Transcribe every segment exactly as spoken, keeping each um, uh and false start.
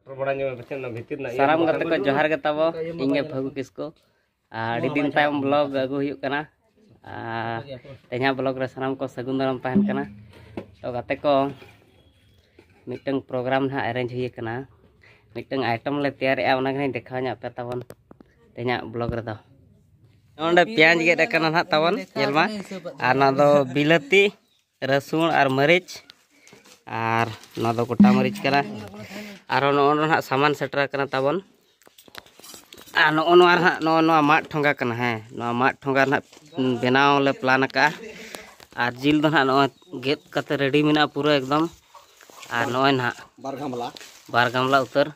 ᱨᱚᱲ ᱵᱟᱲᱟ ᱧᱚᱜ ᱢᱮ ᱯᱟᱪᱮᱫ ᱚᱱᱟ ᱵᱷᱤᱛᱤᱨ ᱨᱮᱱᱟᱜ ᱤᱭᱟᱹ ᱥᱟᱱᱟᱢ ᱵᱟᱝ ᱜᱟᱛᱮ ᱠᱚ ᱡᱚᱦᱟᱨ ᱜᱮ ᱛᱟᱵᱚ᱾ ᱤᱧ ᱜᱮ ᱯᱷᱟᱹᱜᱩ ᱠᱤᱥᱠᱩ᱾ ᱟᱨ ᱟᱹᱰᱤ ᱫᱤᱱ ᱛᱟᱭᱚᱢ ᱵᱞᱚᱜ ᱟᱹᱜᱩ ᱦᱩᱭᱩᱜ ᱠᱟᱱᱟ᱾ ᱟᱨ ᱛᱮᱦᱮᱧᱟᱜ ᱵᱞᱚᱜ ᱨᱮ ᱥᱟᱱᱟᱢ ᱠᱚ ᱥᱟᱹᱜᱩᱱ ᱫᱟᱨᱟᱢ ᱛᱟᱦᱮᱱ ᱠᱟᱱᱟ᱾ ᱛᱚ ᱜᱟᱛᱮ ᱠᱚ, ᱢᱤᱫᱴᱟᱝ ᱯᱨᱳᱜᱨᱟᱢ ᱱᱟᱦᱟᱜ ᱮᱨᱮᱧᱡᱽ ᱦᱩᱭ ᱟᱠᱟᱱᱟ᱾ ᱢᱤᱫᱴᱟᱝ ᱟᱭᱴᱮᱢ ᱞᱮ ᱛᱮᱭᱟᱨᱮᱜᱼᱟ, ᱚᱱᱟ ᱜᱮᱞᱤᱧ ᱫᱮᱠᱷᱟᱣ ᱧᱚᱜ ᱟᱯᱮ ᱛᱟᱵᱚᱱ ᱛᱮᱦᱮᱧᱟᱜ ᱵᱞᱚᱜ ᱨᱮᱫᱚ᱾ ᱱᱚᱰᱮ ᱯᱮᱸᱭᱟᱡᱽ ᱜᱮᱫ ᱟᱠᱟᱱᱟ ᱱᱟᱦᱟᱜ ᱛᱟᱵᱚᱱ, ᱧᱮᱞ ᱢᱟ᱾ ᱟᱨ ᱱᱚᱣᱟ ᱫᱚ ᱵᱤᱞᱟᱹᱛᱤ, ᱨᱟᱹᱥᱩᱱ ᱟᱨ ᱢᱟᱹᱨᱤᱪ, ᱟᱨ ᱱᱚᱣᱟ ᱫᱚ ᱜᱚᱴᱟ ᱢᱟᱹᱨᱤᱪ ᱠᱟᱱᱟ᱾ ᱟᱨᱦᱚᱸ ᱱᱚᱜᱼᱚ ᱱᱚᱣᱟ ᱱᱟᱦᱟᱜ ᱥᱟᱢᱟᱱ ᱥᱮᱴᱮᱨ ᱟᱠᱟᱱᱟ ᱛᱟᱵᱚᱱ᱾ ᱟᱨ ᱱᱚᱜᱼᱚ ᱱᱚᱣᱟ ᱱᱟᱦᱟᱜ, ᱱᱚᱜᱼᱚ ᱱᱚᱣᱟ ᱢᱟᱫ ᱴᱷᱚᱸᱜᱟ ᱠᱟᱱᱟ᱾ ᱦᱮᱸ, ᱱᱚᱣᱟ ᱢᱟᱫ ᱴᱷᱚᱸᱜᱟ ᱱᱟᱦᱟᱜ ᱵᱮᱱᱟᱣ ᱞᱮ ᱯᱞᱟᱱ ᱟᱠᱟᱫᱼᱟ᱾ ᱟᱨ ᱡᱤᱞ ᱫᱚ ᱱᱟᱦᱟᱜ ᱱᱚᱜᱼᱚᱭ ᱜᱮᱫ ᱠᱟᱛᱮ ᱨᱮᱰᱤ ᱢᱮᱱᱟᱜᱼᱟ ᱯᱩᱨᱟᱹ ᱮᱠᱫᱚᱢ᱾ ᱟᱨ ᱱᱚᱜᱼᱚᱭ ᱱᱟᱦᱟᱜ ᱵᱟᱨ ᱜᱟᱢᱞᱟ᱾ ᱵᱟᱨ ᱜᱟᱢᱞᱟ ᱩᱛᱟᱹᱨ᱾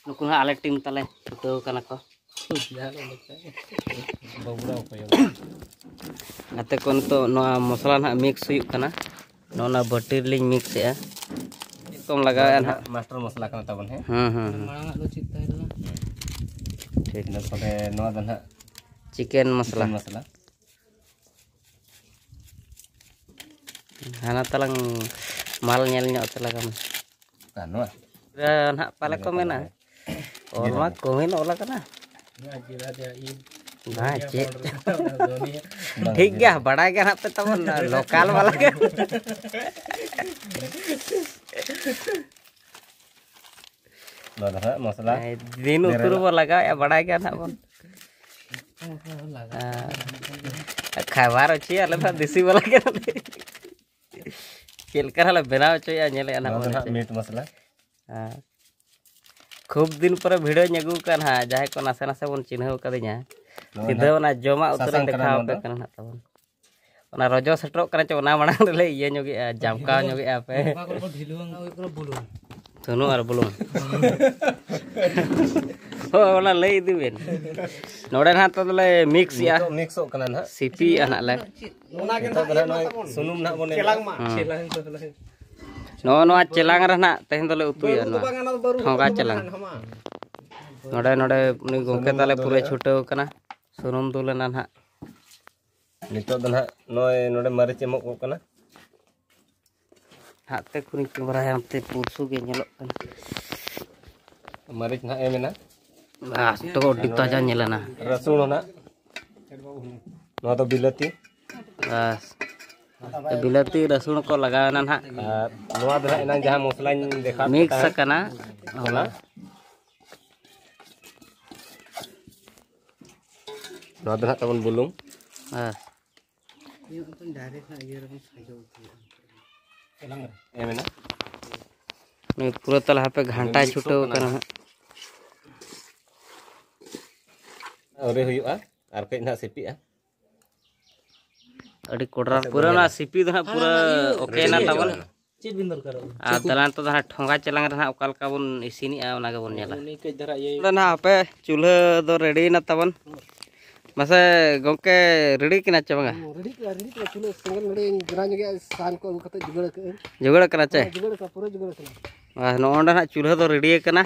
ᱱᱩᱠᱩ ᱦᱟᱸᱜ ᱟᱞᱮ ᱴᱤᱢ ᱛᱟᱞᱮ ᱪᱷᱩᱴᱟᱹᱣ ᱠᱟᱱᱟ ᱠᱚ᱾ ᱜᱟᱛᱮ ᱠᱚ, ᱱᱤᱛᱚᱜ ᱱᱚᱣᱟ ᱢᱚᱥᱞᱟ ᱱᱟᱦᱟᱜ ᱢᱤᱠᱥ ᱦᱩᱭᱩᱜ ᱠᱟᱱᱟ᱾ ᱱᱚᱜᱼᱚ ᱱᱚᱣᱟ ᱵᱟᱹᱴᱤ ᱨᱮᱞᱤᱧ ᱢᱤᱠᱥ ᱮᱜᱼᱟ᱾ ᱪᱮᱫ ᱠᱚᱢ ᱞᱟᱜᱟᱣᱮᱜᱼᱟ ᱱᱟᱦᱟᱜ? ᱢᱟᱥᱴᱟᱨ ᱢᱚᱥᱞᱟ ᱠᱟᱱᱟ ᱛᱟᱵᱚᱱ, ᱦᱮᱸ? ᱦᱮᱸ, ᱦᱮᱸ, ᱦᱮᱸ᱾ ᱢᱟᱲᱟᱝ ᱟᱜ ᱫᱚ ᱪᱮᱫ ᱛᱟᱦᱮᱸ ᱞᱮᱱᱟ? ᱴᱷᱤᱠ᱾ ᱤᱱᱟᱹ ᱯᱚᱨᱮ ᱱᱚᱣᱟ ᱫᱚ ᱱᱟᱦᱟᱜ ᱪᱤᱠᱮᱱ ᱢᱚᱥᱞᱟ᱾ ᱪᱤᱠᱮᱱ ᱢᱚᱥᱞᱟ᱾ ᱦᱟᱱᱟ ᱛᱟᱞᱟᱝ ᱢᱟᱞ ᱧᱮᱞ ᱧᱚᱜ ᱛᱟᱞᱟᱝ ᱢᱮ᱾ ᱚᱠᱟ ᱱᱚᱣᱟ? ᱯᱩᱨᱟᱹ ᱱᱟᱦᱟᱜ ᱯᱟᱞᱮ ᱠᱚ ᱢᱮᱱᱟ᱾ ᱚᱞ ᱢᱟ ᱠᱚᱢᱮᱱ ᱚᱞ ᱟᱠᱟᱱᱟ᱾ ᱵᱟᱝ, ᱪᱮᱫ? ᱵᱟᱝ, ᱴᱷᱤᱠ ᱜᱮᱭᱟ, ᱵᱟᱲᱟᱭ ᱜᱮ ᱱᱟᱦᱟᱜ ᱯᱮ ᱛᱟᱵᱚᱱ, ᱞᱳᱠᱟᱞ ᱵᱟᱞᱟ ᱜᱮ᱾ ᱱᱚᱣᱟ ᱫᱚ ᱦᱟᱸᱜ ᱢᱚᱥᱞᱟ᱾ ᱦᱮᱸ, ᱫᱤᱱ ᱩᱛᱩ ᱵᱮᱨᱮᱞ᱾ ᱨᱮᱵᱚ ᱞᱟᱜᱟᱣᱮᱫᱼᱟ, ᱵᱟᱲᱟᱭ ᱜᱮᱭᱟ ᱱᱟᱦᱟᱜ ᱵᱚᱱ᱾ ᱦᱮᱸ᱾ ᱠᱷᱟᱵᱟᱨ ᱚᱪᱚᱭᱟ, ᱟᱞᱮ ᱫᱚ ᱫᱮᱥᱤ ᱵᱟᱞᱟ ᱠᱟᱱᱟᱞᱮ᱾ ᱪᱮᱫ ᱞᱮᱠᱟ ᱱᱟᱦᱟᱜ ᱞᱮ ᱵᱮᱱᱟᱣ ᱦᱚᱪᱚᱭᱟ, ᱧᱮᱞᱮᱫᱼᱟ ᱱᱟᱦᱟᱜ ᱱᱚᱣᱟ ᱫᱚ ᱵᱚᱱ ᱦᱟᱸᱜ ᱪᱮᱫ᱾ ᱢᱤᱴ ᱢᱚᱥᱞᱟ᱾ ᱦᱮᱸ᱾ ᱠᱷᱩᱵ ᱫᱤᱱ ᱯᱚᱨᱮ ᱵᱷᱤᱰᱤᱭᱳᱧ ᱟᱹᱜᱩ ᱟᱠᱟᱫ ᱱᱟᱦᱟᱜ, ᱡᱟᱦᱟᱸᱭ ᱠᱚ ᱱᱟᱥᱮ ᱱᱟᱥᱮ ᱵᱚᱱ ᱪᱤᱱᱦᱟᱹᱣ ᱠᱟᱫᱤᱧᱟ᱾ ᱱᱚᱣᱟ ᱥᱤᱫᱷᱟᱹ ᱱᱟᱦᱟᱜ ᱚᱱᱟ ᱡᱚᱢᱟᱜ ᱩᱛᱟᱹᱨᱤᱧ ᱥᱟᱥᱟᱝ ᱠᱟᱱᱟ ᱫᱮᱠᱷᱟᱣ ᱱᱚᱣᱟ ᱟᱯᱮ ᱫᱚ᱾ ᱠᱟᱱᱟ ᱱᱟᱦᱟᱜ ᱛᱟᱵᱚᱱ᱾ ᱚᱱᱟ ᱨᱚᱡᱚ ᱥᱮᱴᱮᱨᱚᱜ ᱠᱟᱱᱟ ᱪᱮ, ᱚᱱᱟ ᱢᱟᱲᱟᱝ ᱨᱮᱞᱮ ᱤᱭᱟᱹ ᱧᱚᱜᱮᱜᱼᱟ, ᱡᱟᱢᱠᱟᱣ ᱧᱚᱜᱮᱜᱼᱟ ᱯᱮ᱾ ᱚᱠᱟ ᱠᱚᱨᱮ ᱠᱚ ᱰᱷᱤᱞᱣᱟᱹᱝ ᱦᱩᱭᱩᱜ ᱠᱟᱱᱟ ᱵᱩᱞᱩᱝ᱾ ᱥᱩᱱᱩᱢ ᱟᱨ ᱵᱩᱞᱩᱝ᱾ ᱦᱳᱭ, ᱚᱱᱟ ᱞᱟᱹᱭ ᱤᱫᱤ ᱵᱮᱱ᱾ ᱱᱚᱰᱮ ᱱᱟᱦᱟᱜ ᱛᱚ ᱫᱚᱞᱮ ᱢᱤᱠᱥ ᱮᱜᱼᱟ᱾ ᱱᱤᱛᱚᱜ ᱢᱤᱠᱥᱚᱜ ᱠᱟᱱᱟ ᱱᱟᱦᱟᱜ᱾ ᱥᱤᱯᱤᱭᱮᱜᱼᱟ ᱱᱟᱦᱟᱜ ᱞᱮ᱾ ᱱᱤᱛᱚᱜ ᱫᱚ ᱱᱟᱦᱟᱜ ᱱᱚᱜᱼᱚᱭ ᱥᱩᱱᱩᱢ ᱱᱟᱦᱟᱜ ᱵᱚᱱ ᱮᱢᱟ᱾ ᱦᱩᱸ᱾ ᱱᱚᱜᱼᱚ ᱱᱚᱣᱟ ᱪᱮᱞᱟᱝ ᱨᱮ ᱱᱟᱦᱟᱜ ᱛᱮᱦᱮᱧ ᱫᱚᱞᱮ ᱩᱛᱩᱭᱟ, ᱱᱚᱣᱟ ᱴᱷᱚᱸᱜᱟ ᱪᱮᱞᱟᱝ᱾ ᱱᱚᱰᱮ, ᱱᱚᱰᱮ ᱩᱱᱤ ᱜᱚᱢᱠᱮ ᱥᱩᱱᱩᱢ ᱛᱟᱞᱮ ᱵᱚᱱ ᱯᱩᱨᱟᱹ ᱫᱩᱞᱮᱜᱼᱟ᱾ ᱪᱷᱩᱴᱟᱹᱣ ᱠᱟᱱᱟ᱾ ᱥᱩᱱᱩᱢ ᱫᱩᱞ ᱮᱱᱟ ᱱᱟᱦᱟᱜ᱾ ᱱᱤᱛᱚᱜ ᱫᱚ ᱱᱟᱦᱟᱜ ᱱᱚᱜᱼᱚᱭ ᱱᱚᱰᱮ ᱢᱟᱹᱨᱤᱪ ᱮᱢᱚᱜ ᱠᱟᱱᱟ᱾ ᱦᱟᱛᱮ ᱠᱷᱚᱱᱤᱧ ᱠᱮᱢᱮᱨᱟᱭᱟ, ᱚᱱᱛᱮ ᱯᱩᱨᱥᱩ ᱜᱮ ᱧᱮᱞᱚᱜ ᱠᱟᱱᱟ᱾ ᱢᱟᱹᱨᱤᱪ ᱱᱟᱦᱟᱜ ᱮᱢ ᱮᱱᱟ᱾ ᱵᱟᱥ, ᱛᱚ ᱟᱹᱰᱤ ᱛᱟᱡᱟ ᱧᱮᱞᱮᱱᱟ᱾ ᱨᱟᱹᱥᱩᱱ ᱦᱚᱸ ᱱᱟᱦᱟᱜ᱾ ᱱᱚᱣᱟ ᱫᱚ ᱵᱤᱞᱟᱹᱛᱤ᱾ ᱵᱟᱥ, ᱵᱤᱞᱟᱹᱛᱤ ᱨᱟᱹᱥᱩᱱ ᱠᱚ ᱞᱟᱜᱟᱣ ᱮᱱᱟ ᱱᱟᱦᱟᱜ᱾ ᱟᱨ ᱱᱚᱣᱟ ᱫᱚ ᱱᱟᱦᱟᱜ ᱮᱱᱟᱝ ᱡᱟᱦᱟᱸ ᱢᱚᱥᱞᱟᱧ ᱫᱮᱠᱷᱟᱣ ᱢᱤᱠᱥ ᱟᱠᱟᱱᱟ᱾ ᱚᱱᱟ᱾ ᱱᱚᱣᱟ ᱫᱚ ᱱᱟᱦᱟᱜ ᱛᱟᱵᱚᱱ ᱵᱩᱞᱩᱝ᱾ ᱵᱟᱥ᱾ ᱮᱢ ᱮᱱᱟ᱾ ᱱᱩᱭ ᱯᱩᱨᱟᱹ ᱛᱟᱞᱟ ᱦᱟᱯᱮ ᱜᱷᱟᱱᱴᱟᱭ ᱢᱤᱠᱥᱚᱜ ᱪᱷᱩᱴᱟᱹᱣ ᱠᱟᱱᱟ ᱠᱟᱱᱟ ᱱᱟᱦᱟᱜ᱾ ᱟᱹᱣᱨᱤ ᱦᱩᱭᱩᱜᱼᱟ, ᱟᱨ ᱠᱟᱹᱡ ᱱᱟᱦᱟᱜ ᱥᱤᱯᱤᱜᱼᱟ᱾ ᱟᱹᱰᱤ ᱠᱚᱰᱨᱟ ᱟᱪᱪᱷᱟ, ᱯᱩᱨᱟᱹ ᱵᱚᱭᱦᱟ᱾ ᱚᱱᱟ ᱥᱤᱯᱤ ᱫᱚ ᱱᱟᱦᱟᱜ ᱯᱩᱨᱟᱹ ᱦᱮᱸ, ᱦᱮᱸ, ᱳᱠᱮ ᱮᱱᱟ ᱦᱮᱸ, ᱛᱟᱵᱚᱱ᱾ ᱦᱮᱸ᱾ ᱪᱮᱫ ᱵᱤᱱ ᱫᱚᱨᱠᱟᱨᱚᱜᱼᱟ? ᱟᱨ ᱫᱟᱞᱟᱱ ᱛᱚ ᱱᱟᱦᱟᱜ ᱴᱷᱚᱸᱜᱟ ᱪᱮᱞᱟᱝ ᱨᱮ ᱱᱟᱦᱟᱜ ᱚᱠᱟ ᱞᱮᱠᱟ ᱵᱚᱱ ᱤᱥᱤᱱᱮᱜᱼᱟ, ᱚᱱᱟ ᱜᱮᱵᱚᱱ ᱧᱮᱞᱟ᱾ ᱩᱱᱤ ᱠᱟᱹᱡ ᱫᱷᱟᱨᱟ ᱤᱭᱟᱹ ᱚᱸᱰᱮ ᱱᱟᱦᱟᱜ ᱦᱟᱯᱮ ᱪᱩᱞᱦᱟᱹ ᱫᱚ ᱨᱮᱰᱤᱭᱮᱱᱟ ᱛᱟᱵᱚᱱ᱾ ᱢᱟᱥᱮ ᱜᱚᱢᱠᱮ, ᱨᱮᱰᱤ ᱠᱟᱱᱟ ᱪᱮ ᱵᱟᱝᱟ? ᱦᱩᱸ, ᱨᱮᱰᱤ ᱠᱟᱱᱟ, ᱨᱮᱰᱤ ᱠᱟᱱᱟ᱾ ᱪᱩᱞᱦᱟᱹ ᱥᱮᱸᱜᱮᱞ ᱱᱚᱰᱮᱧ ᱵᱮᱱᱟᱣ ᱧᱚᱜᱮᱜᱼᱟ, ᱥᱟᱦᱟᱱ ᱠᱚ ᱟᱹᱜᱩ ᱠᱟᱛᱮ ᱡᱩᱜᱟᱹᱲ ᱠᱟᱜᱼᱟᱹᱧ᱾ ᱡᱩᱜᱟᱹᱲ ᱠᱟᱱᱟ ᱪᱮ? ᱦᱮᱸ, ᱡᱩᱜᱟᱹᱲ ᱠᱟᱱᱟ, ᱯᱩᱨᱟᱹ ᱡᱩᱜᱟᱹᱲ ᱠᱟᱱᱟ᱾ ᱟᱨ ᱱᱚᱜᱼᱚ ᱱᱚᱸᱰᱮ ᱱᱟᱦᱟᱜ ᱪᱩᱞᱦᱟᱹ ᱫᱚ ᱨᱮᱰᱤ ᱠᱟᱱᱟ᱾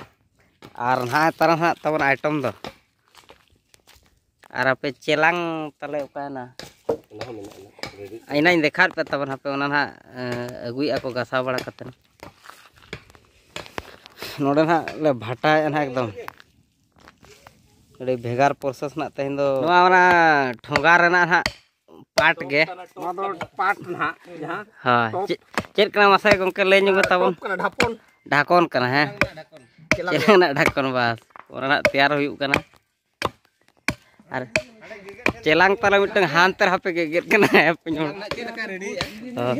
ᱟᱨ ᱱᱟᱦᱟᱜ ᱛᱟᱨᱟ ᱱᱟᱦᱟᱜ ᱛᱟᱵᱚᱱ ᱟᱭᱴᱮᱢ ᱫᱚ᱾ ᱟᱨ ᱟᱯᱮ ᱪᱮᱞᱟᱝ ᱛᱟᱞᱮ ᱚᱠᱟᱭᱮᱱᱟ? ᱚᱱᱟ ᱦᱚᱸ ᱢᱮᱱᱟᱜᱼᱟ, ᱨᱮᱰᱤ᱾ ᱮᱱᱟᱧ ᱫᱮᱠᱷᱟᱣᱟᱫ ᱯᱮ ᱛᱟᱵᱚᱱ, ᱦᱟᱯᱮ ᱚᱱᱟ ᱱᱟᱦᱟᱜ, ᱮᱸ, ᱟᱹᱜᱩᱭᱮᱫᱼᱟ ᱠᱚ ᱜᱟᱥᱟᱣ ᱵᱟᱲᱟ ᱠᱟᱛᱮ᱾ ᱱᱚᱰᱮ ᱱᱟᱦᱟᱜ ᱞᱮ ᱵᱷᱟᱴᱟᱭᱮᱫᱼᱟ ᱱᱟᱦᱟᱜ ᱮᱠᱫᱚᱢ᱾ ᱟᱹᱰᱤ ᱵᱷᱮᱜᱟᱨ ᱯᱨᱚᱥᱮᱥ ᱨᱮᱱᱟᱜ ᱛᱮᱦᱮᱧ ᱫᱚ᱾ ᱱᱚᱣᱟ ᱚᱱᱟ ᱴᱷᱚᱸᱜᱟ ᱨᱮᱱᱟᱜ ᱱᱟᱦᱟᱜ ᱯᱟᱴ ᱜᱮ᱾ ᱱᱚᱣᱟ ᱫᱚ ᱯᱟᱴ ᱱᱟᱦᱟᱜ ᱡᱟᱦᱟᱸ ᱦᱳᱭ᱾ ᱴᱚᱯ᱾ ᱪᱮᱫ, ᱪᱮᱫ ᱠᱟᱱᱟ ᱢᱟᱥᱮ ᱜᱚᱢᱠᱮ ᱞᱟᱹᱭ ᱧᱚᱜ ᱢᱮ ᱛᱟᱵᱚᱱ? ᱴᱚᱯ ᱠᱟᱱᱟ, ᱰᱷᱟᱯᱚᱱ᱾ ᱰᱷᱟᱠᱚᱱ ᱠᱟᱱᱟ, ᱦᱮᱸ? ᱪᱮᱞᱟᱝ᱾ ᱪᱮᱞᱟᱝ ᱨᱮᱱᱟᱜ ᱰᱷᱟᱠᱚᱱ, ᱵᱟᱥ᱾ ᱚᱱᱟ ᱨᱮᱱᱟᱜ ᱛᱮᱭᱟᱨ ᱦᱩᱭᱩᱜ ᱠᱟᱱᱟ᱾ ᱟᱨ ᱪᱮᱞᱟᱝ ᱛᱟᱞᱮ ᱢᱤᱫᱴᱟᱝ ᱦᱟᱱᱛᱮ ᱨᱮ ᱦᱟᱯᱮ ᱜᱮᱜᱮᱫ ᱠᱟᱱᱟᱭ, ᱦᱟᱯᱮ ᱧᱚᱜ᱾ ᱦᱚᱸ᱾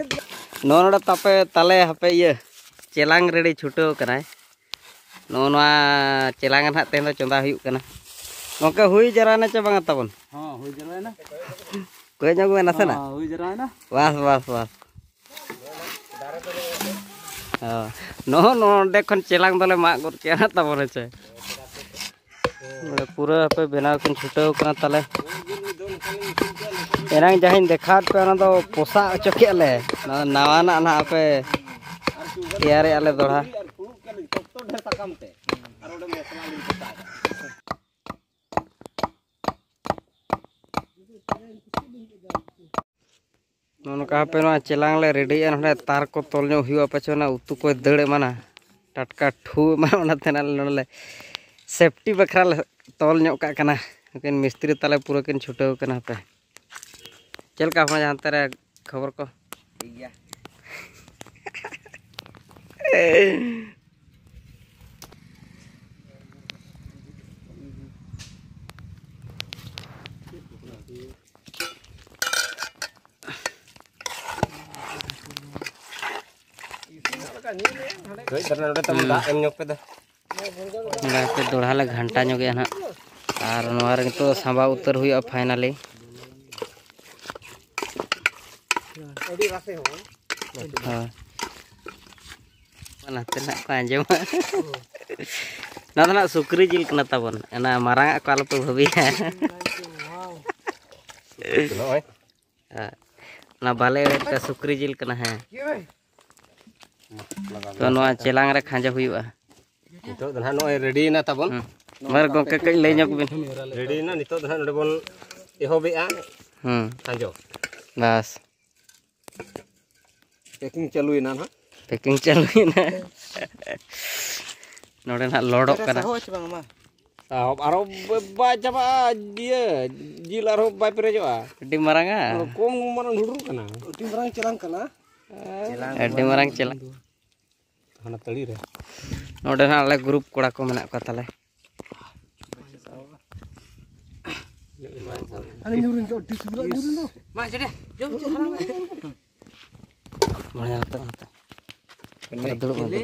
ᱱᱚᱜᱼᱚ ᱱᱚᱰᱮ ᱛᱟᱯᱮ ᱛᱟᱞᱮ ᱦᱟᱯᱮ ᱤᱭᱟᱹ ᱪᱮᱞᱟᱝ ᱨᱮᱰᱤ ᱪᱷᱩᱴᱟᱹᱣ ᱠᱟᱱᱟᱭ᱾ ᱱᱚᱜᱼᱚ ᱱᱚᱣᱟ ᱪᱮᱞᱟᱝ ᱨᱮ ᱱᱟᱦᱟᱜ ᱛᱮᱦᱮᱧ ᱫᱚ ᱪᱚᱸᱫᱟ ᱦᱩᱭᱩᱜ ᱠᱟᱱᱟ᱾ ᱜᱚᱢᱠᱮ, ᱦᱩᱭ ᱡᱟᱣᱨᱟᱭᱮᱱᱟ ᱪᱮ ᱵᱟᱝᱟ ᱛᱟᱵᱚᱱ? ᱦᱚᱸ, ᱦᱩᱭ ᱡᱟᱣᱨᱟᱭᱮᱱᱟ᱾ ᱠᱚᱭ ᱧᱚᱜ ᱢᱮ ᱱᱟᱥᱮᱱᱟᱜ᱾ ᱦᱚᱸ, ᱦᱩᱭ ᱡᱟᱣᱨᱟᱭᱮᱱᱟ᱾ ᱵᱟᱥ, ᱵᱟᱥ, ᱵᱟᱥ᱾ ᱦᱚᱸ, ᱱᱚᱜᱼᱚ ᱱᱚᱰᱮ ᱠᱷᱚᱱ ᱪᱮᱞᱟᱝ ᱫᱚᱞᱮ ᱢᱟᱜ ᱜᱚᱫ ᱠᱮᱜᱼᱟ ᱱᱟᱜ ᱛᱟᱵᱚᱱ, ᱦᱮᱸ ᱪᱮ? ᱱᱚᱰᱮ ᱯᱩᱨᱟᱹ ᱦᱟᱯᱮ ᱵᱮᱱᱟᱣ ᱠᱤᱱ ᱪᱷᱩᱴᱟᱹᱣ ᱠᱟᱱᱟ ᱛᱟᱞᱮ᱾ ᱮᱱᱟᱝ ᱡᱟᱦᱟᱸᱧ ᱫᱮᱠᱷᱟᱣᱟᱫ ᱯᱮ, ᱚᱱᱟ ᱫᱚ ᱯᱚᱥᱟᱜ ᱦᱚᱪᱚ ᱠᱮᱜᱼᱟ ᱞᱮ᱾ ᱱᱚᱣᱟ ᱱᱟᱣᱟᱱᱟᱜ ᱱᱟᱦᱟᱜ ᱦᱟᱯᱮ ᱛᱮᱭᱟᱨᱮᱜᱼᱟ ᱞᱮ ᱫᱚᱦᱲᱟ᱾ ᱱᱚᱜᱼᱚ ᱱᱚᱝᱠᱟ ᱦᱟᱯᱮ ᱱᱚᱣᱟ ᱪᱮᱞᱟᱝ ᱞᱮ ᱨᱮᱰᱤᱭᱮᱫᱼᱟ, ᱱᱚᱰᱮ ᱛᱟᱨ ᱠᱚ ᱛᱚᱞ ᱧᱚᱜ ᱦᱩᱭᱩᱜᱼᱟ, ᱯᱟᱪᱷᱮ ᱚᱱᱟ ᱩᱛᱩ ᱠᱚᱭ ᱫᱟᱹᱲ ᱮᱢᱟᱱᱟ, ᱴᱟᱴᱠᱟ ᱴᱷᱩ ᱮᱢᱟᱱ, ᱚᱱᱟᱛᱮ ᱱᱟᱜ ᱱᱚᱰᱮ ᱞᱮ ᱥᱮᱯᱴᱤ ᱵᱟᱠᱷᱨᱟ ᱞᱮ ᱛᱚᱞ ᱧᱚᱜ ᱠᱟᱜ ᱠᱟᱱᱟ᱾ ᱱᱩᱠᱤᱱ ᱢᱤᱥᱛᱨᱤ ᱛᱟᱞᱮ ᱯᱩᱨᱟᱹ ᱠᱤᱱ ᱪᱷᱩᱴᱟᱹᱣ ᱠᱟᱱᱟ᱾ ᱦᱟᱯᱮ ᱪᱮᱫ ᱞᱮᱠᱟ ᱦᱚᱸ ᱦᱟᱱᱛᱮ ᱨᱮ ᱠᱷᱚᱵᱚᱨ ᱠᱚ? ᱴᱷᱤᱠ ᱜᱮᱭᱟ᱾ ᱠᱟᱹᱡ ᱫᱷᱟᱨᱟ ᱱᱚᱰᱮ ᱛᱟᱵᱚᱱ ᱫᱟᱜ ᱮᱢ ᱧᱚᱜ ᱯᱮ ᱫᱟ᱾ ᱱᱚᱰᱮ ᱦᱟᱯᱮ ᱫᱚᱦᱲᱟ ᱞᱮ ᱜᱷᱟᱱᱴᱟ ᱧᱚᱜᱮᱜᱼᱟ ᱱᱟᱦᱟᱜ᱾ ᱟᱨ ᱱᱚᱣᱟ ᱨᱮ ᱱᱤᱛᱚᱜ ᱥᱟᱸᱵᱟᱣ ᱩᱛᱟᱹᱨ ᱦᱩᱭᱩᱜᱼᱟ finally᱾ ᱦᱳᱭ᱾ ᱱᱟᱛᱮ ᱱᱟᱜ ᱠᱚ ᱟᱸᱡᱚᱢᱟ᱾ ᱱᱚᱣᱟ ᱫᱚ ᱱᱟᱜ ᱥᱩᱠᱨᱤ ᱡᱤᱞ ᱠᱟᱱᱟ ᱛᱟᱵᱚᱱ, ᱚᱱᱟ ᱢᱟᱨᱟᱝ ᱟᱜ ᱠᱚ ᱟᱞᱚᱯᱮ ᱵᱷᱟᱹᱵᱤᱭᱟ᱾ ᱱᱚᱜᱼᱚᱭ᱾ ᱚᱱᱟ ᱵᱟᱞᱮ ᱮᱲᱮ ᱞᱮᱠᱟ ᱥᱩᱠᱨᱤ ᱡᱤᱞ ᱠᱟᱱᱟ, ᱦᱮᱸ᱾ ᱛᱚ ᱱᱚᱣᱟ ᱪᱮᱞᱟᱝ ᱨᱮ ᱠᱷᱟᱸᱡᱚ ᱦᱩᱭᱩᱜᱼᱟ᱾ ᱱᱤᱛᱚᱜ ᱫᱚ ᱱᱟᱦᱟᱜ ᱱᱚᱜᱼᱚᱭ ᱨᱮᱰᱤᱭᱮᱱᱟ ᱛᱟᱵᱚᱱ᱾ ᱦᱩᱸ᱾ ᱢᱟᱨ ᱜᱚᱢᱠᱮ ᱠᱟᱹᱡ ᱞᱟᱹᱭ ᱧᱚᱜ ᱵᱤᱱ᱾ ᱨᱮᱰᱤᱭᱮᱱᱟ, ᱱᱤᱛᱚᱜ ᱫᱚ ᱱᱟᱦᱟᱜ ᱱᱚᱰᱮ ᱵᱚᱱ ᱮᱦᱚᱵᱮᱜᱼᱟ ᱦᱩᱸ᱾ ᱠᱷᱟᱸᱡᱚ᱾ ᱵᱟᱥ᱾ ᱯᱮᱠᱤᱝ ᱪᱟᱹᱞᱩᱭᱮᱱᱟ ᱱᱟᱦᱟᱜ᱾ ᱯᱮᱠᱤᱝ ᱪᱟᱹᱞᱩᱭᱮᱱᱟ᱾ ᱱᱚᱰᱮ ᱱᱟᱦᱟᱜ ᱞᱚᱰᱚᱜ ᱠᱟᱱᱟ᱾ ᱥᱟᱦᱚᱵ ᱟᱪᱮ ᱵᱟᱝ ᱢᱟ? ᱥᱟᱦᱚᱵ ᱟᱨᱦᱚᱸ ᱵᱟ-, ᱵᱟᱭ ᱪᱟᱵᱟᱜᱼᱟ, ᱤᱭᱟᱹ, ᱡᱤᱞ ᱟᱨᱦᱚᱸ ᱵᱟᱭ ᱯᱮᱨᱮᱡᱚᱜᱼᱟ᱾ ᱟᱹᱰᱤ ᱢᱟᱨᱟᱝᱟ᱾ ᱱᱚᱰᱮ ᱠᱚᱢ ᱢᱟᱨᱟᱝ ᱰᱷᱩᱰᱨᱩᱜ ᱠᱟᱱᱟ᱾ ᱟᱹᱰᱤ ᱢᱟᱨᱟᱝ ᱪᱮᱞᱟᱝ ᱠᱟᱱᱟ᱾ ᱟᱹᱰᱤ ᱢᱟᱨᱟᱝ ᱪᱮᱞᱟᱝ᱾ ᱦᱟᱱᱟ ᱛᱟᱹᱲᱤ ᱨᱮ᱾ ᱱᱚᱰᱮ ᱱᱟᱦᱟᱜ ᱟᱞᱮ ᱜᱨᱩᱯ ᱠᱚᱲᱟ ᱠᱚ ᱢᱮᱱᱟᱜ ᱠᱚᱣᱟ ᱛᱟᱞᱮ᱾ ᱢᱟ ᱪᱮᱫ ᱡᱚᱢ ᱪᱮᱫ ᱦᱟᱲᱟᱢ᱾ ᱢᱚᱬᱮ ᱦᱟᱛᱟᱣ ᱦᱟᱛᱟᱣ᱾ ᱫᱩᱲᱩᱵ ᱢᱮ᱾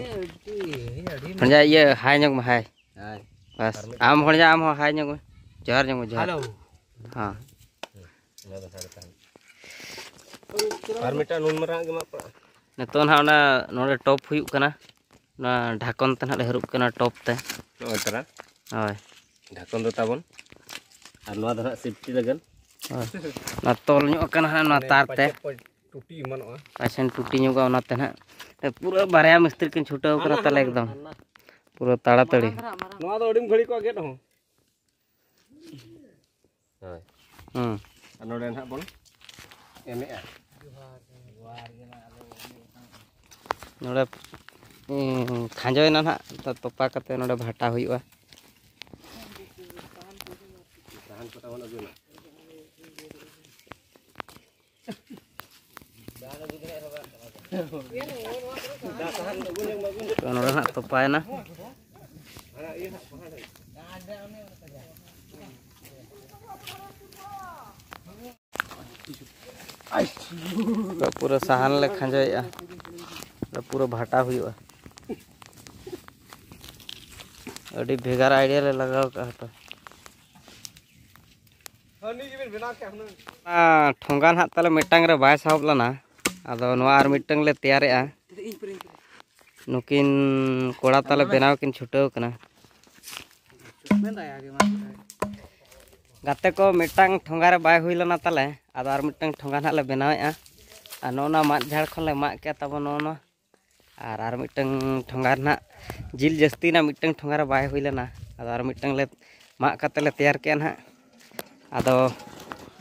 ᱵᱷᱚᱸᱡᱟ ᱤᱭᱟᱹ ᱦᱟᱭ ᱧᱚᱜ ᱢᱮ, ᱦᱟᱭ᱾ ᱦᱟᱭ᱾ ᱵᱟᱥ, ᱟᱢ ᱵᱷᱚᱸᱡᱟ, ᱟᱢ ᱦᱚᱸ ᱦᱟᱭ ᱧᱚᱜ ᱢᱮ, ᱡᱚᱦᱟᱨ ᱧᱚᱜ ᱢᱮ, ᱡᱚᱦᱟᱨ᱾ ᱦᱮᱞᱳ᱾ ᱦᱮᱸ᱾ ᱚᱱᱟ ᱫᱚ ᱥᱟᱲᱮ ᱛᱟᱦᱮᱱ᱾ ᱟᱨ ᱢᱤᱫᱴᱟᱝ ᱱᱩᱱ ᱢᱟᱨᱟᱝ ᱟᱜ ᱜᱮ ᱢᱟᱜ ᱯᱟᱲᱟᱜᱼᱟ᱾ ᱱᱤᱛᱚᱜ ᱱᱟᱦᱟᱜ ᱚᱱᱟ ᱱᱚᱰᱮ ᱴᱚᱯ ᱦᱩᱭᱩᱜ ᱠᱟᱱᱟ, ᱚᱱᱟ ᱰᱷᱟᱠᱚᱱ ᱛᱮ ᱱᱟᱦᱟᱜ ᱞᱮ ᱦᱟᱹᱨᱩᱵ ᱠᱟᱱᱟ ᱴᱚᱯ ᱛᱮ᱾ ᱱᱚᱜᱼᱚᱭ ᱛᱟᱨᱟ᱾ ᱦᱳᱭ᱾ ᱰᱷᱟᱠᱚᱱ ᱫᱚ ᱛᱟᱵᱚᱱ᱾ ᱟᱨ ᱱᱚᱣᱟ ᱫᱚ ᱱᱟᱦᱟᱜ ᱥᱮᱯᱴᱤ ᱞᱟᱹᱜᱤᱫ᱾ ᱦᱳᱭ᱾ ᱚᱱᱟ ᱛᱚᱞ ᱧᱚᱜ ᱠᱟᱱᱟ ᱦᱟᱸᱜ ᱱᱚᱣᱟ ᱢᱟᱱᱮ ᱛᱟᱨ ᱛᱮ᱾ ᱯᱟᱪᱮ ᱯᱚᱡ ᱴᱩᱴᱤ ᱮᱢᱟᱱᱚᱜᱼᱟ᱾ ᱯᱟᱪᱷᱮᱱ ᱴᱩᱴᱤ ᱧᱚᱜᱚᱜᱼᱟ, ᱚᱱᱟᱛᱮ ᱱᱟᱦᱟᱜ ᱯᱩᱨᱟᱹ ᱵᱟᱨᱭᱟ ᱢᱤᱥᱛᱨᱤ ᱠᱤᱱ ᱪᱷᱩᱴᱟᱹᱣ ᱠᱟᱱᱟ ᱦᱟᱱᱟ, ᱛᱟᱞᱮ ᱦᱟᱱᱟ, ᱮᱠᱫᱚᱢ᱾ ᱦᱟᱱᱟ᱾ ᱯᱩᱨᱟᱹ ᱛᱟᱲᱟᱛᱟᱲᱤ᱾ ᱱᱚᱣᱟ ᱫᱚ ᱟᱹᱰᱤ ᱜᱷᱟᱹᱲᱤᱡ ᱠᱚ ᱜᱮᱫ ᱦᱚᱸ᱾ ᱦᱳᱭ᱾ ᱦᱩᱸ᱾ ᱟᱨ ᱱᱚᱰᱮ ᱱᱟᱦᱟᱜ ᱵᱚᱱ ᱮᱢᱮᱜᱼᱟ᱾ ᱱᱚᱰᱮ ᱩᱸ, ᱠᱷᱟᱸᱡᱚᱭᱮᱱᱟ ᱱᱟᱦᱟᱜ, ᱛᱚ ᱛᱚᱯᱟ ᱠᱟᱛᱮ ᱱᱚᱰᱮ ᱵᱷᱟᱴᱟ ᱦᱩᱭᱩᱜᱼᱟ᱾ ᱛᱚ ᱱᱚᱰᱮ ᱱᱟᱦᱟᱜ ᱛᱚᱯᱟᱭᱮᱱᱟ᱾ ᱯᱩᱨᱟᱹ ᱥᱟᱦᱟᱱ ᱞᱮ ᱠᱷᱟᱸᱡᱚᱭᱮᱫᱼᱟ, ᱯᱩᱨᱟᱹ ᱵᱷᱟᱴᱟ ᱦᱩᱭᱩᱜᱼᱟ᱾ ᱟᱹᱰᱤ ᱵᱷᱮᱜᱟᱨ ᱟᱭᱰᱤᱭᱟ ᱞᱮ ᱞᱟᱜᱟᱣ ᱠᱟᱜᱼᱟ ᱦᱟᱯᱮ᱾ ᱚᱱᱟ ᱴᱷᱚᱸᱜᱟ ᱱᱟᱦᱟᱜ ᱛᱟᱞᱮ ᱢᱤᱫᱴᱟᱝ ᱨᱮ ᱵᱟᱭ ᱥᱟᱦᱚᱵ ᱞᱮᱱᱟ, ᱟᱫᱚ ᱱᱚᱣᱟ ᱟᱨ ᱢᱤᱫᱴᱟᱝ ᱞᱮ ᱛᱮᱭᱟᱨᱮᱜᱼᱟ᱾ ᱱᱩᱠᱤᱱ ᱠᱚᱲᱟ ᱛᱟᱞᱮ ᱵᱮᱱᱟᱣ ᱠᱤᱱ ᱪᱷᱩᱴᱟᱹᱣ ᱠᱟᱱᱟ᱾ ᱜᱟᱛᱮ ᱠᱚ, ᱢᱤᱫᱴᱟᱝ ᱴᱷᱚᱸᱜᱟ ᱨᱮ ᱵᱟᱭ ᱦᱩᱭ ᱞᱮᱱᱟ ᱛᱟᱞᱮ, ᱟᱫᱚ ᱟᱨ ᱢᱤᱫᱴᱟᱝ ᱴᱷᱚᱸᱜᱟ ᱱᱟᱦᱟᱜ ᱞᱮ ᱵᱮᱱᱟᱣᱮᱫᱼᱟ᱾ ᱟᱨ ᱱᱚᱜᱼᱚ ᱱᱚᱣᱟ ᱢᱟᱫ ᱡᱷᱟᱲ ᱠᱷᱚᱱ ᱞᱮ ᱢᱟᱜ ᱠᱮᱜᱼᱟ ᱛᱟᱵᱚ ᱱᱚᱜᱼᱚ ᱱᱚᱣᱟ᱾ ᱟᱨ ᱟᱨ ᱢᱤᱫᱴᱟᱝ ᱴᱷᱚᱸᱜᱟ ᱨᱮ ᱱᱟᱦᱟᱜ ᱡᱤᱞ ᱡᱟᱹᱥᱛᱤᱭᱮᱱᱟ, ᱢᱤᱫᱴᱟᱝ ᱴᱷᱚᱸᱜᱟ ᱨᱮ ᱵᱟᱭ ᱦᱩᱭ ᱞᱮᱱᱟ, ᱟᱫᱚ ᱟᱨ ᱢᱤᱫᱴᱟᱝ ᱞᱮ ᱢᱟᱜ ᱠᱟᱛᱮ ᱞᱮ ᱛᱮᱭᱟᱨ ᱠᱮᱜᱼᱟ ᱱᱟᱦᱟᱜ᱾ ᱟᱫᱚ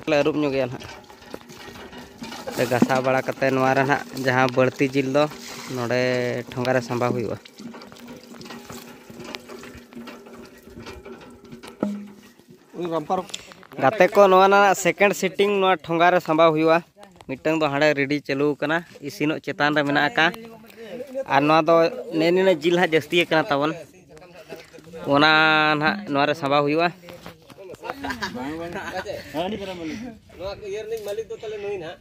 ᱞᱮ ᱟᱹᱨᱩᱵ ᱧᱚᱜᱮᱜᱼᱟ ᱱᱟᱦᱟᱜ᱾ ᱞᱮ ᱜᱷᱟᱥᱟᱣ ᱵᱟᱲᱟ ᱠᱟᱛᱮ ᱱᱚᱣᱟ ᱨᱮ ᱱᱟᱦᱟᱜ ᱡᱟᱦᱟᱸ ᱵᱟᱹᱲᱛᱤ ᱡᱤᱞ ᱫᱚ ᱱᱚᱰᱮ ᱴᱷᱚᱸᱜᱟ ᱨᱮ ᱥᱟᱸᱵᱟᱣ ᱦᱩᱭᱩᱜᱼᱟ᱾ ᱜᱟᱛᱮ ᱠᱚ, ᱱᱚᱣᱟ ᱨᱮᱱᱟᱜ ᱥᱮᱠᱮᱱᱰ ᱥᱤᱴᱤᱝ ᱱᱚᱣᱟ ᱴᱷᱚᱸᱜᱟ ᱨᱮ ᱥᱟᱸᱵᱟᱣ ᱦᱩᱭᱩᱜᱼᱟ᱾ ᱢᱤᱫᱴᱟᱝ ᱫᱚ ᱦᱟᱸᱰᱮ ᱨᱮᱰᱤ ᱪᱟᱹᱞᱩ ᱟᱠᱟᱱᱟ, ᱤᱥᱤᱱᱚᱜ ᱪᱮᱛᱟᱱ ᱨᱮ ᱢᱮᱱᱟᱜ ᱟᱠᱟᱫ᱾ ᱟᱨ ᱱᱚᱣᱟ ᱫᱚ ᱱᱮᱜᱼᱮ ᱱᱤᱱᱟᱹᱜ ᱡᱤᱞ ᱦᱟᱸᱜ ᱡᱟᱹᱥᱛᱤ ᱟᱠᱟᱱᱟ ᱛᱟᱵᱚᱱ, ᱚᱱᱟ ᱱᱟᱦᱟᱜ ᱱᱚᱣᱟ ᱨᱮ ᱥᱟᱸᱵᱟᱣ ᱦᱩᱭᱩᱜᱼᱟ᱾ ᱱᱚᱣᱟ ᱤᱭᱟᱹ ᱨᱤᱱᱤᱡ ᱢᱟᱹᱞᱤᱠ ᱫᱚ ᱛᱟᱦᱞᱮ ᱱᱩᱭ ᱱᱟᱦᱟᱜ᱾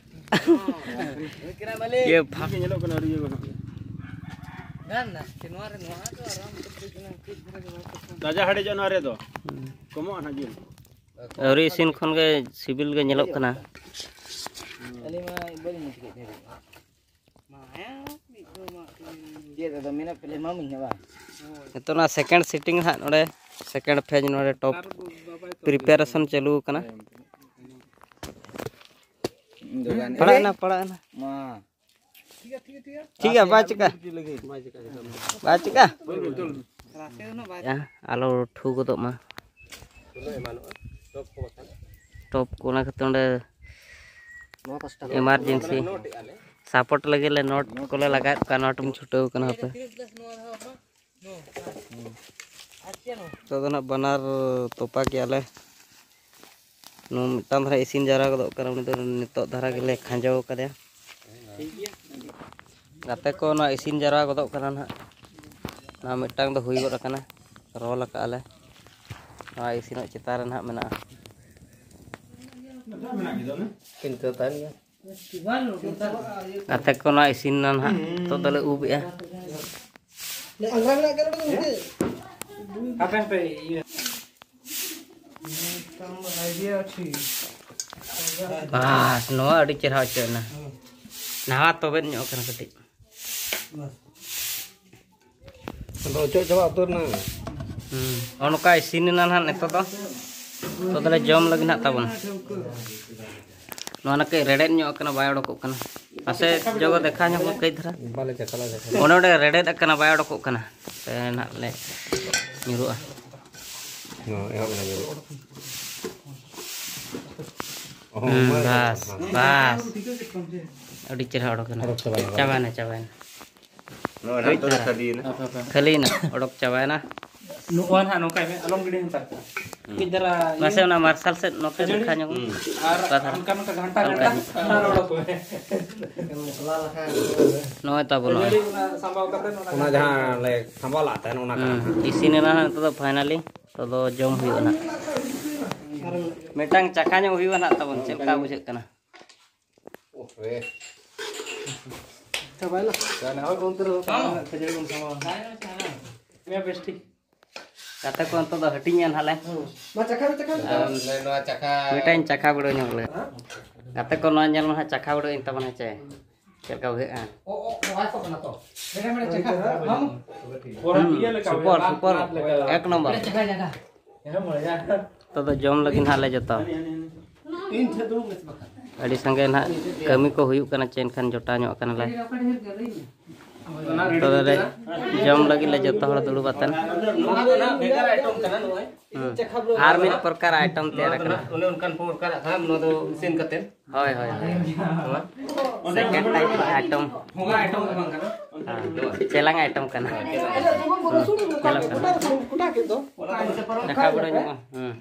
ᱤᱭᱟᱹ ᱯᱷᱟ- ᱧᱮᱞᱚᱜ ᱠᱟᱱᱟ ᱟᱹᱰᱤ ᱡᱳᱨ ᱱᱟᱦᱟᱜ᱾ ᱛᱟᱡᱟ ᱦᱮᱰᱮᱡᱚᱜ ᱱᱚᱣᱟ ᱨᱮᱫᱚ᱾ ᱠᱚᱢᱚᱜᱼᱟ ᱱᱟᱦᱟᱜ ᱡᱤᱞ᱾ ᱟᱹᱣᱨᱤ ᱤᱥᱤᱱ ᱠᱷᱚᱱ ᱜᱮ ᱥᱤᱵᱤᱞ ᱜᱮ ᱧᱮᱞᱚᱜ ᱠᱟᱱᱟ᱾ ᱟᱹᱞᱤᱧ ᱢᱟ ᱵᱟᱹᱞᱤᱧ ᱤᱫᱤ ᱠᱮᱫ ᱛᱟᱦᱮᱸᱫ᱾ ᱪᱮᱫ ᱟᱫᱚ ᱢᱮᱱᱟᱜ ᱯᱮ ᱮᱢᱟᱢᱟᱹᱧ ᱦᱟᱸᱜ ᱵᱟᱝ? ᱱᱤᱛᱚᱜ ᱱᱚᱣᱟ ᱥᱮᱠᱮᱱᱰ ᱥᱤᱴᱤᱝ ᱦᱟᱸᱜ ᱱᱚᱰᱮ ᱥᱮᱠᱮᱱᱰ ᱯᱷᱮᱡᱽ ᱱᱚᱰᱮ ᱴᱚᱯ ᱯᱨᱤᱯᱟᱨᱮᱥᱚᱱ ᱪᱟᱹᱞᱩ ᱟᱠᱟᱱᱟ᱾ ᱫᱚᱠᱟᱱ ᱯᱟᱲᱟᱜ ᱮᱱᱟ, ᱯᱟᱲᱟᱜ ᱮᱱᱟ᱾ ᱢᱟ᱾ ᱴᱷᱤᱠ ᱜᱮᱭᱟ, ᱵᱟᱭ ᱪᱤᱠᱟ᱾ ᱵᱟᱭ ᱪᱤᱠᱟ᱾ ᱭᱟ, ᱟᱞᱚ ᱴᱷᱩ ᱜᱚᱫᱚᱜ ᱢᱟ᱾ ᱴᱚᱯ ᱠᱚ ᱚᱱᱟ ᱠᱷᱟᱹᱛᱤᱨ ᱚᱸᱰᱮ ᱱᱚᱣᱟ ᱯᱟᱥᱴᱟ ᱮᱢᱟᱨᱡᱮᱱᱥᱤ ᱥᱟᱯᱳᱨᱴ ᱞᱟᱹᱜᱤᱫ ᱞᱮ ᱱᱚᱴ ᱠᱚᱞᱮ ᱞᱟᱜᱟᱣᱮᱫ ᱠᱚᱣᱟ, ᱱᱚᱴ ᱮᱢ ᱪᱷᱩᱴᱟᱹᱣ ᱠᱟᱱᱟ ᱦᱟᱯᱮ᱾ ᱱᱤᱛᱚᱜ ᱫᱚ ᱱᱟᱜ ᱵᱟᱱᱟᱨ ᱛᱚᱯᱟ ᱠᱮᱜᱼᱟ ᱞᱮ᱾ ᱱᱚᱣᱟ ᱢᱤᱫᱴᱟᱝ ᱫᱷᱟᱨᱟ ᱤᱥᱤᱱ ᱡᱟᱣᱨᱟ ᱜᱚᱫᱚᱜ ᱠᱟᱱᱟ, ᱩᱱᱤ ᱫᱚ ᱱᱤᱛᱚᱜ ᱫᱷᱟᱨᱟ ᱜᱮᱞᱮ ᱠᱷᱟᱸᱡᱚ ᱠᱟᱫᱮᱭᱟ᱾ ᱜᱟᱛᱮ ᱠᱚ, ᱱᱚᱣᱟ ᱤᱥᱤᱱ ᱡᱟᱣᱨᱟ ᱜᱚᱫᱚᱜ ᱠᱟᱱᱟ ᱱᱟᱦᱟᱜ᱾ ᱱᱚᱣᱟ ᱢᱤᱫᱴᱟᱝ ᱫᱚ ᱦᱩᱭ ᱜᱚᱫ ᱟᱠᱟᱱᱟ, ᱨᱳᱞ ᱟᱠᱟᱜᱼᱟ ᱞᱮ᱾ ᱱᱚᱣᱟ ᱤᱥᱤᱱᱚᱜ ᱪᱮᱛᱟᱱ ᱨᱮ ᱱᱟᱦᱟᱜ ᱢᱮᱱᱟᱜᱼᱟ᱾ ᱤᱱᱠᱟᱹ ᱛᱟᱦᱮᱱ ᱜᱮᱭᱟ᱾ ᱜᱟᱛᱮ ᱠᱚ, ᱱᱚᱣᱟ ᱤᱥᱤᱱ ᱮᱱᱟ ᱱᱟᱦᱟᱜ, ᱱᱤᱛᱚᱜ ᱫᱚᱞᱮ ᱩᱵ ᱮᱜᱼᱟ᱾ ᱟᱯᱮ ᱦᱟᱯᱮ ᱤᱭᱟᱹ᱾ ᱵᱟᱥ, ᱱᱚᱣᱟ ᱟᱹᱰᱤ ᱪᱮᱦᱨᱟ ᱚᱪᱚᱜ ᱮᱱᱟ᱾ ᱱᱟᱣᱟ ᱛᱚᱵᱮᱫ ᱧᱚᱜ ᱠᱟᱱᱟ ᱠᱟᱹᱴᱤᱡ᱾ ᱟᱫᱚ ᱚᱪᱚᱜ ᱪᱟᱵᱟ ᱩᱛᱟᱹᱨ ᱮᱱᱟ᱾ ᱦᱩᱸ, ᱱᱚᱜᱼᱚ ᱱᱚᱝᱠᱟ ᱤᱥᱤᱱ ᱮᱱᱟ ᱱᱟᱦᱟᱜ ᱱᱤᱛᱚᱜ ᱫᱚ᱾ ᱱᱤᱛᱚᱜ ᱫᱚᱞᱮ ᱡᱚᱢ ᱞᱟᱹᱜᱤᱫ ᱱᱟᱦᱟᱜ ᱛᱟᱵᱚᱱ᱾ ᱱᱚᱣᱟ ᱱᱟᱠᱟᱹᱡ ᱨᱮᱰᱮᱫ ᱧᱚᱜ ᱟᱠᱟᱱᱟ, ᱵᱟᱭ ᱚᱰᱚᱠᱚᱜ ᱠᱟᱱᱟ᱾ ᱢᱟᱥᱮ ᱡᱚᱜᱚ ᱫᱮᱠᱷᱟ ᱧᱚᱜ ᱢᱮ ᱠᱟᱹᱡ ᱫᱷᱟᱨᱟ᱾ ᱵᱟᱞᱮ ᱪᱟᱠᱷᱟ, ᱵᱟᱞᱮ ᱪᱟᱠᱷᱟ᱾ ᱚᱱᱮ ᱚᱸᱰᱮ ᱨᱮᱰᱮᱫ ᱟᱠᱟᱱᱟ, ᱵᱟᱭ ᱚᱰᱚᱠᱚᱜ ᱠᱟᱱᱟ᱾ ᱯᱮ ᱱᱟᱦᱟᱜ ᱞᱮ ᱧᱩᱨᱩᱜᱼᱟ᱾ ᱱᱚᱣᱟ ᱮᱦᱚᱵ ᱮᱱᱟ ᱧᱩᱨᱩᱜ᱾ ᱚᱦᱚᱸ, ᱦᱩᱸ, ᱚᱱᱟ ᱵᱟᱥ, ᱮᱦᱚᱵ ᱮᱱᱟ᱾ ᱵᱟᱥ᱾ ᱟᱹᱰᱤ ᱪᱮᱦᱨᱟ ᱚᱰᱚᱠ ᱮᱱᱟ᱾ ᱚᱰᱚᱠ ᱪᱟᱵᱟᱭᱮᱱᱟ, ᱵᱟᱝ? ᱪᱟᱵᱟᱭᱮᱱᱟ, ᱪᱟᱵᱟᱭᱮᱱᱟ᱾ ᱱᱚᱜᱼᱚᱭ ᱱᱟᱦᱟᱜ ᱵᱩᱡᱽ ᱱᱤᱛᱚᱜ ᱫᱚ ᱫᱷᱟᱨᱟ᱾ ᱥᱟᱰᱮᱭᱮᱱᱟ᱾ ᱠᱷᱟᱹᱞᱤᱭᱮᱱᱟ, ᱚᱰᱚᱠ ᱪᱟᱵᱟᱭᱮᱱᱟ᱾ ᱱᱚᱜᱼᱚᱭ ᱱᱟᱦᱟᱜ ᱱᱚᱝᱠᱟᱭ ᱢᱮ, ᱟᱞᱚᱢ ᱜᱤᱰᱤ ᱦᱟᱛᱟᱲ ᱠᱟᱜᱼᱟ᱾ ᱢᱤᱫ ᱫᱷᱟᱨᱟ ᱤᱭᱟᱹ ᱢᱟᱥᱮ ᱚᱱᱟ ᱢᱟᱨᱥᱟᱞ ᱥᱮᱫ ᱱᱚᱛᱮ ᱠᱷᱟᱹᱡᱟᱹᱲᱤ ᱫᱮᱠᱷᱟ ᱧᱚᱜ ᱢᱮ᱾ ᱦᱩᱸ᱾ ᱟᱨ ᱚᱠᱟ ᱫᱷᱟᱨᱟ? ᱚᱱᱠᱟ ᱱᱚᱝᱠᱟ ᱜᱷᱟᱱᱴᱟ ᱚᱱᱠᱟ᱾ ᱜᱷᱟᱱᱴᱟ ᱟᱨ ᱚᱰᱚᱠ ᱢᱮ᱾ ᱱᱚᱜᱼᱚᱭ ᱛᱟᱵᱚᱱ ᱱᱚᱜᱼᱚᱭ᱾ ᱠᱷᱟᱹᱡᱟᱹᱲᱤ ᱚᱱᱟ ᱥᱟᱸᱵᱟᱣ ᱠᱟᱛᱮ ᱚᱱᱟ ᱚᱱᱟ ᱜᱷᱟᱱᱴᱟ᱾ ᱡᱟᱦᱟᱸ ᱞᱮ ᱥᱟᱸᱵᱟᱣ ᱞᱟᱜ ᱛᱟᱦᱮᱱ, ᱚᱱᱟ ᱠᱟᱱᱟ᱾ ᱦᱩᱸ᱾ ᱤᱥᱤᱱ ᱮᱱᱟ ᱦᱟᱸᱜ ᱱᱤᱛᱚᱜ ᱫᱚ ᱯᱷᱟᱭᱱᱟᱞᱤ᱾ ᱱᱤᱛᱚᱜ ᱫᱚ ᱡᱚᱢ ᱦᱩᱭᱩᱜᱼᱟ ᱱᱟᱜ᱾ ᱢᱤᱫᱴᱟᱝ ᱪᱟᱠᱷᱟ ᱧᱚᱜ ᱦᱩᱭᱩᱜᱼᱟ ᱱᱟᱜ ᱛᱟᱵᱚᱱ, ᱪᱮᱫ ᱞᱮᱠᱟ ᱵᱩᱡᱷᱟᱹᱜ ᱠᱟᱱᱟ? ᱳᱦ ᱨᱮ᱾ ᱪᱟᱵᱟᱭᱮᱱᱟ᱾ ᱪᱟᱵᱟᱭᱮᱱᱟ᱾ ᱦᱳᱭ, ᱚᱱᱛᱮ ᱨᱮ ᱠᱷᱟᱹᱡᱟᱹᱲᱤ ᱵᱚᱱ ᱥᱟᱢᱟᱣᱟ᱾ ᱦᱮᱸ, ᱵᱮᱥ ᱴᱷᱤᱠ᱾ ᱜᱟᱛᱮ ᱠᱚ, ᱱᱤᱛᱚᱜ ᱫᱚ ᱦᱟᱹᱴᱤᱧ ᱮᱱ ᱦᱟᱸᱜ ᱞᱮ᱾ ᱢᱟ, ᱪᱟᱠᱷᱟ ᱢᱮ, ᱪᱟᱠᱷᱟ ᱢᱮ᱾ ᱟᱨ ᱱᱚᱣᱟ ᱪᱟᱠᱷᱟ᱾ ᱢᱤᱫᱴᱟᱝ ᱪᱟᱠᱷᱟ ᱵᱤᱰᱟᱹᱣ ᱧᱚᱜ ᱞᱮ᱾ ᱦᱮᱸ? ᱜᱟᱛᱮ ᱠᱚ, ᱱᱚᱣᱟ ᱧᱮᱞ ᱢᱮ ᱦᱟᱸᱜ, ᱪᱟᱠᱷᱟ ᱵᱤᱰᱟᱹᱣ ᱤᱧ ᱛᱟᱵᱚᱱ ᱦᱮᱸ ᱪᱮ᱾ ᱪᱮᱫ ᱞᱮᱠᱟ ᱵᱩᱡᱷᱟᱹᱜᱼᱟ? ᱚ, ᱚ, ᱚ, ᱟᱭ ᱠᱚ ᱠᱟᱱᱟ ᱛᱚ᱾ ᱢᱮᱰᱟ, ᱢᱮᱰᱟ, ᱪᱟᱠᱷᱟ᱾ ᱦᱩᱸ, ᱥᱩᱯᱟᱨ, ᱥᱩᱯᱟᱨ, ᱮᱠ ᱱᱚᱢᱵᱚᱨ᱾ ᱢᱮᱰᱟ, ᱪᱟᱠᱷᱟ, ᱪᱟᱠᱷᱟ᱾ ᱱᱤᱛᱚᱜ ᱫᱚ ᱡᱚᱢ ᱞᱟᱹᱜᱤᱫ ᱦᱟᱸᱜ ᱞᱮ ᱡᱚᱛᱚ᱾ ᱤᱧ ᱴᱷᱮᱱ ᱫᱩᱲᱩᱵ ᱢᱮ ᱥᱮ ᱵᱟᱠᱷᱟᱱ᱾ ᱟᱹᱰᱤ ᱥᱟᱸᱜᱮ ᱱᱟᱦᱟᱜ ᱠᱟᱹᱢᱤ ᱠᱚ ᱦᱩᱭᱩᱜ ᱠᱟᱱᱟ, ᱪᱮ ᱮᱱᱠᱷᱟᱱ ᱡᱚᱴᱟᱣ ᱧᱚᱜ ᱠᱟᱱᱟᱞᱮ᱾ ᱛᱚᱵᱮ ᱡᱚᱢ ᱞᱟᱹᱜᱤᱫ ᱞᱮ ᱡᱚᱛᱚ ᱦᱚᱲ ᱫᱩᱲᱩᱵ ᱟᱛᱮᱱ᱾ ᱱᱚᱣᱟ ᱫᱚ ᱱᱟᱦᱟᱜ ᱵᱷᱮᱜᱟᱨ ᱟᱭᱴᱮᱢ ᱠᱟᱱᱟ ᱱᱚᱜᱼᱚᱭ᱾ ᱦᱩᱸ᱾ ᱟᱨ ᱢᱤᱫ ᱯᱨᱚᱠᱟᱨ ᱟᱭᱴᱮᱢ ᱛᱮᱭᱟᱨ ᱟᱠᱟᱱᱟ᱾ ᱚᱱᱮ ᱚᱱᱠᱟᱱ ᱯᱨᱚᱠᱟᱨᱟᱜ ᱠᱟᱱᱟ ᱱᱚᱣᱟ ᱫᱚ ᱤᱥᱤᱱ ᱠᱟᱛᱮ᱾ ᱦᱳᱭ, ᱦᱳᱭ, ᱦᱳᱭ᱾ ᱱᱚᱣᱟ ᱥᱮᱠᱮᱱᱰ ᱴᱟᱭᱤᱯ ᱟᱭᱴᱮᱢ᱾ ᱵᱷᱚᱸᱜᱟ ᱟᱭᱴᱮᱢ ᱫᱚ ᱵᱟᱝ ᱠᱟᱱᱟ᱾ ᱦᱮᱸ᱾ ᱪᱮᱞᱟᱝ ᱟᱭᱴᱮᱢ ᱠᱟᱱᱟ᱾ ᱦᱩᱸ, ᱧᱮᱞᱚᱜ ᱠᱟᱱᱟ᱾ ᱫᱮᱠᱷᱟᱣ ᱵᱟᱲᱟ ᱧᱚᱜᱼᱟ᱾ ᱦᱩᱸ᱾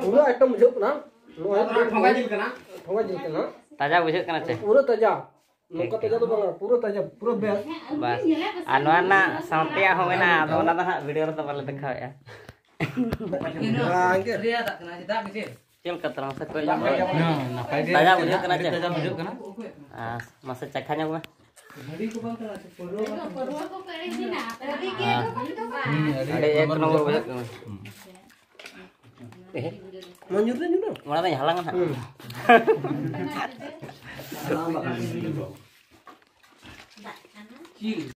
ᱯᱩᱨᱟᱹ ᱟᱭᱴᱮᱢ ᱵᱩᱡᱷᱟᱹᱜ ᱠᱟᱱᱟ᱾ ᱱᱚᱣᱟ ᱫᱚ ᱴᱷᱚᱸᱜᱟ ᱡᱤᱞ ᱠᱟᱱᱟ᱾ ᱴᱷᱚᱸᱜᱟ ᱡᱤᱞ ᱠᱟᱱᱟ᱾ ᱛᱟᱡᱟ ᱵᱩᱡᱷᱟᱹᱜ ᱠᱟᱱᱟ ᱪᱮ? ᱯᱩᱨᱟᱹ ᱛᱟᱡᱟ᱾ ᱱᱚᱝᱠᱟ ᱛᱟᱡᱟ ᱫᱚ ᱵᱟᱝᱟ, ᱯᱩᱨᱟᱹ ᱛᱟᱡᱟ, ᱯᱩᱨᱟᱹ ᱵᱮᱥ᱾ ᱵᱟᱥ᱾ ᱟᱨ ᱱᱚᱣᱟ ᱨᱮᱱᱟᱜ ᱥᱟᱶᱛᱮᱭᱟᱜ ᱦᱚᱸ ᱢᱮᱱᱟᱜᱼᱟ, ᱟᱫᱚ ᱚᱱᱟ ᱫᱚ ᱦᱟᱸᱜ ᱵᱷᱤᱰᱤᱭᱳ ᱨᱮᱫᱚ ᱵᱟᱞᱮ ᱫᱮᱠᱷᱟᱣᱮᱫᱼᱟ᱾ ᱵᱟᱝᱜᱮ᱾ ᱪᱮᱫ ᱞᱮᱠᱟ ᱛᱟᱞᱟᱝ ᱥᱮ ᱠᱚᱭ ᱧᱟᱢ ᱠᱮᱫᱟ? ᱦᱮᱸ, ᱱᱟᱯᱟᱭ ᱜᱮ᱾ ᱛᱟᱡᱟ ᱵᱩᱡᱷᱟᱹᱜ ᱠᱟᱱᱟ ᱟᱹᱰᱤ ᱪᱮ? ᱛᱟᱡᱟ ᱵᱩᱡᱷᱟᱹᱜ ᱠᱟᱱᱟ᱾ ᱟᱨ ᱢᱟᱥᱮ ᱪᱟᱠᱷᱟ ᱧᱚᱜ ᱢᱮ᱾ ᱦᱩᱸ, ᱟᱹᱰᱤ ᱮᱠ ᱱᱚᱢᱵᱚᱨ ᱵᱩᱡᱷᱟᱹᱜ ᱠᱟᱱᱟ᱾ ᱢᱟ ᱧᱩᱨ ᱫᱚ ᱧᱩᱨ ᱫᱚ᱾ ᱚᱱᱟ ᱫᱚᱧ ᱦᱟᱞᱟᱝᱟ ᱱᱟᱦᱟᱜ᱾ ᱦᱩᱸ᱾